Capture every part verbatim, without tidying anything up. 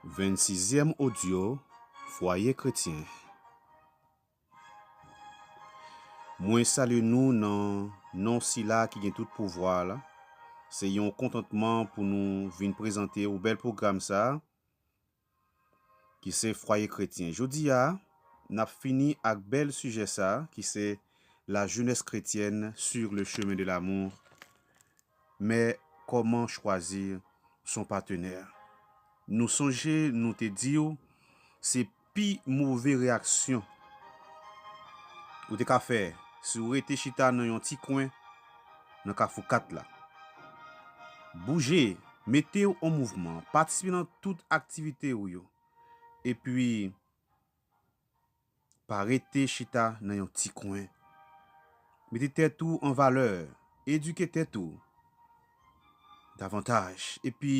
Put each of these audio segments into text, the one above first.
Vennsizyèm odyo, Fwaye Kretyen. Mwen salye nou nan non Sila ki gen tout pouvwa la. Se yon kontantman pou nou vin prezante w bèl pwogram sa a, ki se Fwaye Kretyen. Jodi a, n ap fini ak bèl sijè sa a, ki se La jeunesse chrétienne sur le chemin de l'amour. Mais comment choisir son partenaire? Nou sonje nou te di w se pi move reyaksyon ou te ka fè si w rete chita nan yon ti kwen nan Kafou kat la. Bouje, mete w an mouvman, patisipe nan tout aktivite w yo. Epi, pa rete chita nan yon ti kwen. Mete tèt ou an valè, edike tèt ou davantaj, epi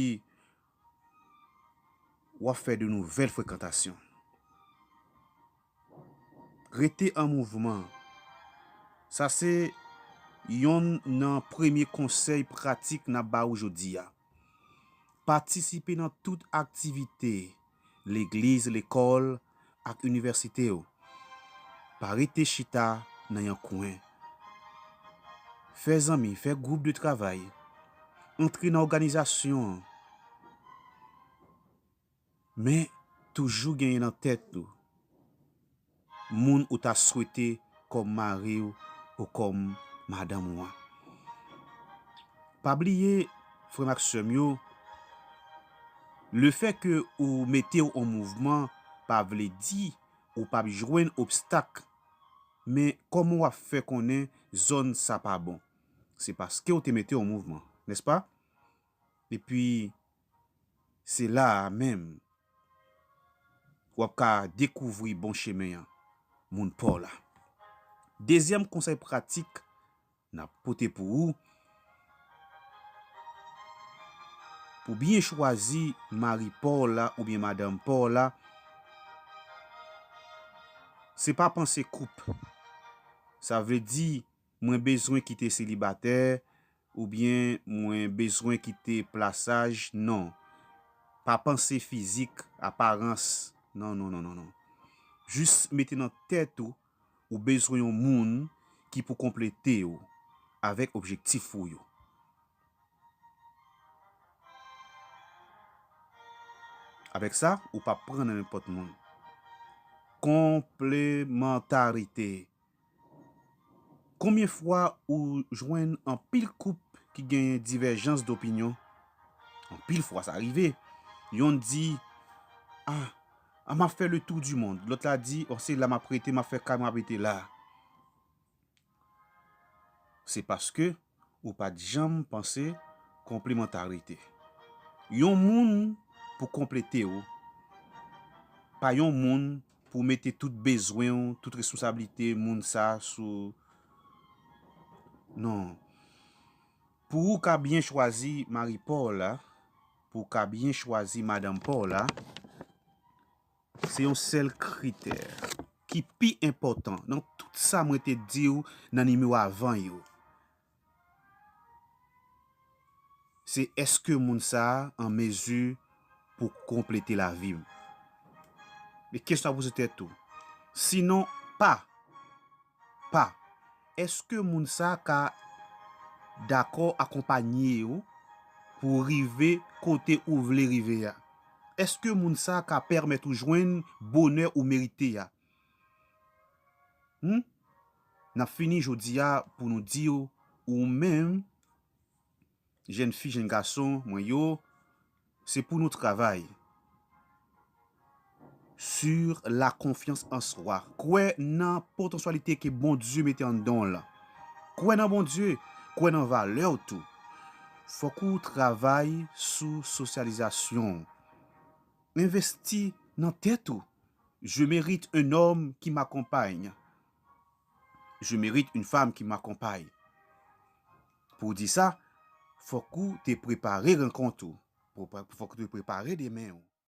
w ap fè de nouvèl frekantasyon. Rete an mouvman. Sa se yonn nan premye konsèy pratik n ap ba ou jodi a. Patisipe nan tout aktivite, legliz, lekòl, ak inivèsite yo. Pa rete chita nan yon kwen. Fè zanmi, fè gwoup de travay, antre nan òganizasyon an. Men, toujou genyen nan tèt ou moun ou ta swete kòm mari w ou kòm madanm ou an. Pa bliye, frè m ak sè m yo, lefè ke ou mete w an mouvman pa vle di ou p ap jwenn obstak, men kòman w ap fè konnen zòn sa pa bon? Se paske w te mete w an mouvman, nèspa? Epi, se la a menm w ap ka dekouvri bon chemen an, moun pa w la. Dezyèm konsèy pratik n ap pote pou ou, pou byen chwazi mari pa w la oubyen madanm pa w la, se pa panse koup. Sa vle di, mwen bezwen kite selibatè, oubyen mwen bezwen kite plasaj, non. Pa panse fizik, aparans, non, non, non, non, non. Jis mete nan tèt ou, ou bezwen yon moun ki pou konplete w avèk objektif ou yo. Avèk sa, ou p ap pran nan nenpòt moun. Konplemantarite. Konbyen fwa ou jwenn anpil koup ki genyen divèjans dopinyon? Anpil fwa sa rive. Yonn di, "Ah, ah, m ap fè le tour du monde." Lòt la di, "Oh, se la m ap rete, m ap fè kay, m ap rete la." Se paske ou pa t janm panse konplemantarite. Yon moun pou konplete w, pa yon moun pou mete tout bezwen w, tout responsablite moun sa sou. Non. Pou ou ka byen chwazi mari pa w la, pou w ka byen chwazi madanm pa w la, se yon sèl kritè ki pi enpòtan nan tout sa mwen te di w nan nimewo avan yo. Se èske moun sa a an mezi pou konplete lavi m? E kesyon sa poze tèt ou. Sinon, pa, pa, èske moun sa a ka dakò akonpanye w pou w rive kote ou vle rive a? Èske moun sa a ka pèmèt ou jwenn bonè ou merite a? Hmm? N ap fini jodi a pou nou di w, ou menm, jèn fi, jèn gason mwen yo, se pou nou travay sur la confiance en soi. Kwè nan potansyalite ke Bondye mete anndan w lan. Kwè nan Bondye, kwè nan valè w tou. Fòk ou travay sou sosyalizasyon w. Envesti nan tèt ou. Je mérite un homme qui m'accompagne. Je mérite une femme qui m'accompagne. Pou w di sa, fòk ou te prepare rankont ou. Pou, fòk ou te prepare demen w.